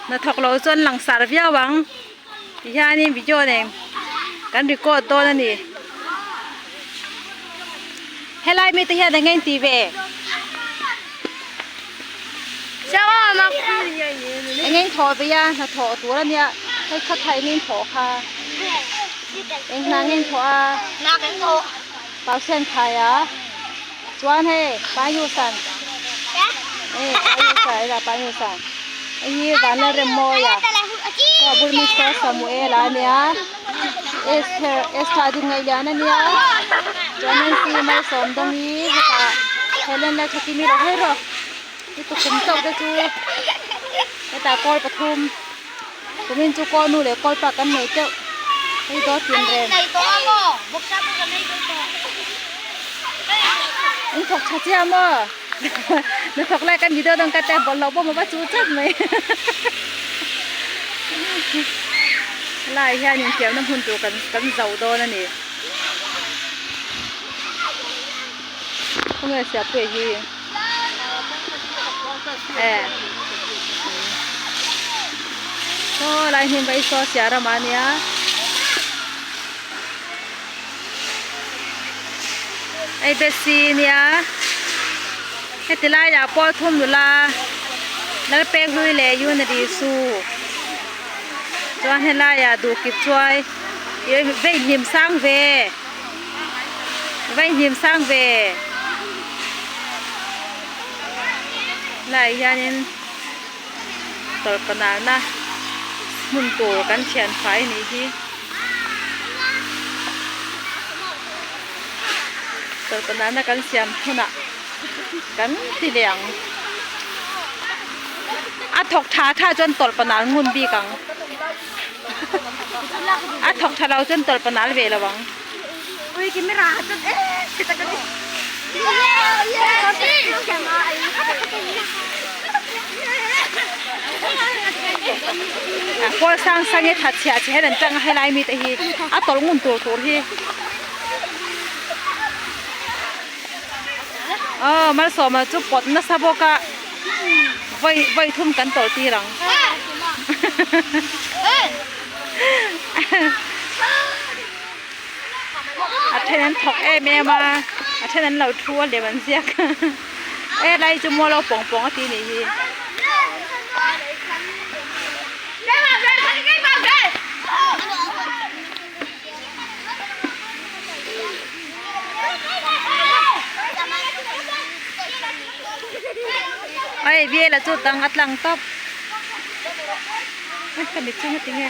Hnathawk loh chuan langsar viau ang ti hianin video nen kan record dawn a ni. Helai mite hian eng nge in tih ve? Eng nge in thawh ve a hnathawh tur a nia hei kha kha eng nge in thawh kha? Eng hna nge in thawh a? Pausen khai a chuan hei Painusan hei Painusan ila Painusan hei hi Vanlalremmawia a bul Mister Samuela a nia Esther Esther Dingailiana a nia chuan Nancy Malsawmdawngi hetah Helen Lalthakimi lo hawi rawh i tukhum chauh te chu hetah kawl pathum. Kumin chu kawl nu leh kawl pa kan nei teuh hei dawt tin reng. In thawk tha chiah maw? Na thawk lai kan video dang ka te bawlhhlawh bawm a va chu chat mai. Helai hian infiamna hmun tur kan kan zo dawn a ni. Khawnge Siapuia hi? Eh. Saw lai hnim vai saw sia ram a nia. Hei besi nia. Heti laiah pawh thum nula Lalpek hlui leh Unity su. Chuan helaiah duhkip chuai vei hnim sang ve. Vei hnim sang ve. Helaiah hianin tawlhpanalna hmun tur kan thian fai a nih hi. Tawlhpanalna kan siam hunah kan ti leh ang. A thawk tha tha chuan tawlhpanal ngun bik ang. A thawk tha lo chuan tawlhpanal ve lo ang. A pawl sang sang hi that chhiah chhe hian an tang a helai mi te hi a tawlh ngun tur tur hi aw malsawma chu pawt nasa bawk a vawi vawi thum kan tawlh tir ang. A then an thawk em em a a then an lo thu a lem an ziak e lai chu mual lo pawng pawng a ti nih hi. Ai vela chu tang a tlang tawp ka mit chu heti nge.